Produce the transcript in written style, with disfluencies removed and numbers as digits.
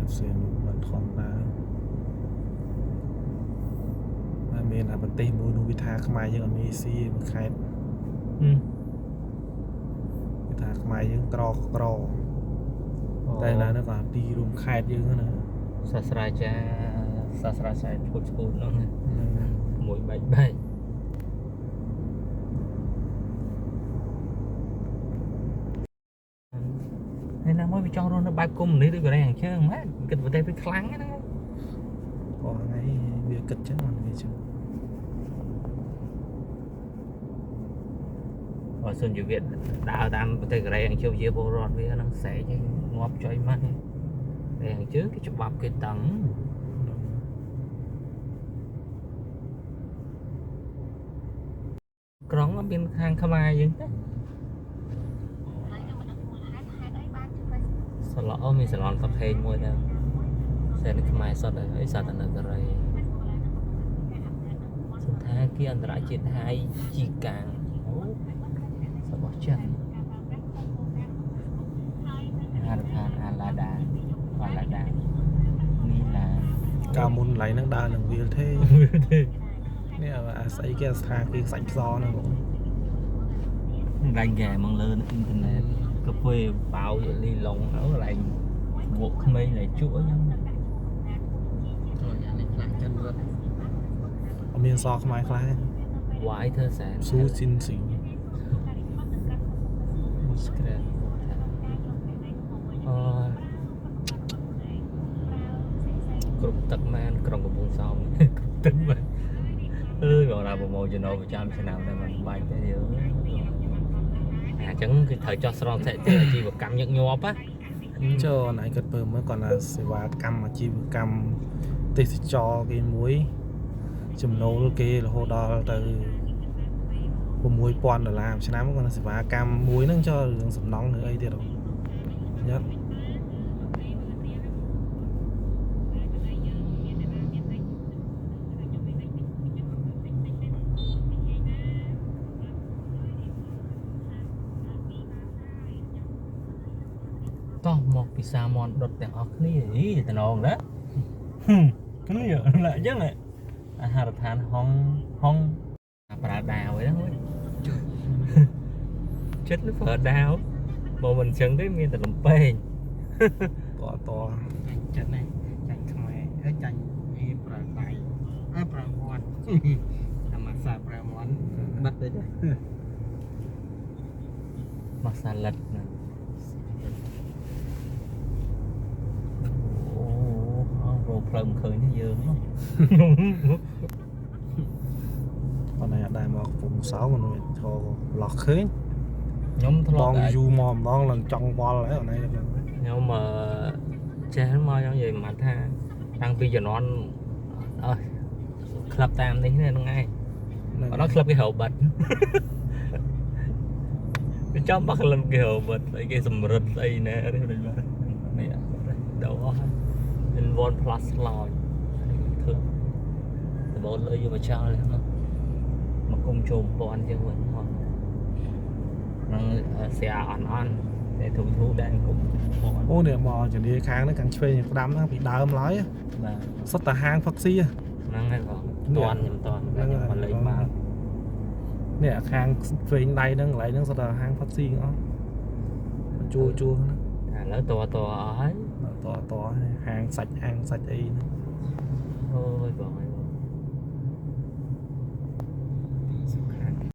ខេត្តសៀមមិនធម្មតាហើយមានអាប្រទេសមួយនោះវាថាខ្មែរយើងអត់មានស៊ីមួយខេត្តវាថាខ្មែរយើងក្រក្រតែណានោះក៏ទីរួមខេត្តយើងហ្នឹងណា សាស្ត្រាចារ្យសាស្ត្រាចារ្យឈួតឈួតហ្នឹងមួយបែកបែកហើយណាមួយវាចង់រស់នៅបែបកុម្មុយនីសដូចកូរ៉េខាងជើងមែនគិតប្រទេសវាខ្លាំងណាស់ ព្រោះថ្ងៃវាគិតចឹងអត់វាចឹង បើសិនជាវាដើរតាមប្រទេសកូរ៉េខាងជើងជាពលរដ្ឋវាហ្នឹងស្រែកឯងងាប់ចុយមកកូរ៉េខាងជើងគេច្បាប់គេតឹងក្រុងអត់មានខាងខ្មែរយើងទេសឡអូមានសាឡនកាហ្វេមួយដែរសែនខ្មែរសុទ្ធហើយសត្វតែនៅកូរ៉េសន្តាគារអន្តរជាតិហៃជីកាងអូរបស់ចិនអាហារដ្ឋានអាឡាដាអាឡាដាមីឡា កាលមុនកន្លែងហ្នឹងដើរនឹងវាលទេនេះអាស្អីគេស្ថាគេសាច់ផ្សហ្នឹងបង កន្លែងហ្គេមលើអ៊ីនធឺណិតកាហ្វេបោលីឡុងហើយកន្លែងវក់ក្មេងកន្លែងជក់អីហ្នឹង ចូលយ៉ាងនេះខ្លះចិនរត់ អត់មានសខ្មែរខ្លះទេ វាយធ្វើសែន ស៊ូស៊ីនស៊ីង ស្ក្រែនអូគ្រប់ទឹកមែនក្រុងកំពង់សោមគ្រប់ទឹកមែនអើយបងណាប្រមូលចំណូលប្រចាំឆ្នាំតែមិនបាច់ទេយើងអញ្ចឹងគឺត្រូវចោះស្រង់ស្ថិតិអាជីវកម្មញឹកញាប់ណា ចូលណៃគាត់ពើមើលគាត់ថាសេវាកម្មអាជីវកម្មទេសចរគេមួយចំណូលគេរហូតដល់ទៅ6000ដុល្លារមួយឆ្នាំគាត់ថាសេវាកម្មមួយហ្នឹងចូលរឿងសំណង់ឬអីទៀតហ៎ញ៉ាត់ តោះមកពីសាមនដុតទាំងអស់គ្នាអីតំណងណាគ្នាឡាអញ្ចឹងអាហារដ្ឋានហុងហុងប្រើដាវហ្នឹងចិត្តប្រើដាវបើមិនអញ្ចឹងទេមានតែលំពេង តត ចាញ់ចិននេះចាញ់ខ្មែរហើយចាញ់វាប្រើដៃហើយប្រើមាត់អាម៉ាសាប្រើមាត់បិទទៅចា មកសាលិតណាអូអរោផ្លូវមិនឃើញទេយើង គាត់ណៃអត់ដែរមកកំពង់សោមគាត់ចូលប្លោះឃើញ ខ្ញុំធ្លា ដង ប់តែ យូរមកម្ដងឡើងចង់វល់ហើយអនឡាញហ្នឹង ខ្ញុំអឺចេះមកចង់និយាយមកថាតាំងពីជំនាន់អើយក្លឹបតាមនេះហ្នឹងឯង ហ្នឹង អត់ដល់ក្លឹបគេរកបាត់ វាចាំបាក់ក្លឹបគេរកបាត់ស្អីគេសម្រិតស្អីណែនេះដូចបាទនេះដោអស់ហើយ In one plus launch នេះក្លឹបដំបូងលើយកមកចោលហ្នឹងមកគុំជុំពាន់យើងវិញមកហ្នឹងស្រាអន់អន់តែធូធូដែរគុំពាន់ អូនេះមកជំនាញខាងហ្នឹងខាងឆ្វេងផ្ដាំហ្នឹងពីដើមឡើយ បាទ សុទ្ធតែហាងផឹកស៊ី ហ្នឹងហើយបងតន់ខ្ញុំតន់ ហ្នឹង ខ្ញុំមកលេងបាល់ នេះខាងឆ្វេងដៃហ្នឹងកន្លែងហ្នឹងសុទ្ធតែហាងផឹកស៊ីអស់ជួជួហ្នឹង ឥឡូវតតអស់ហើយ តតហាងសាច់ហាងសាច់អីហ្នឹង អូយបងអើយ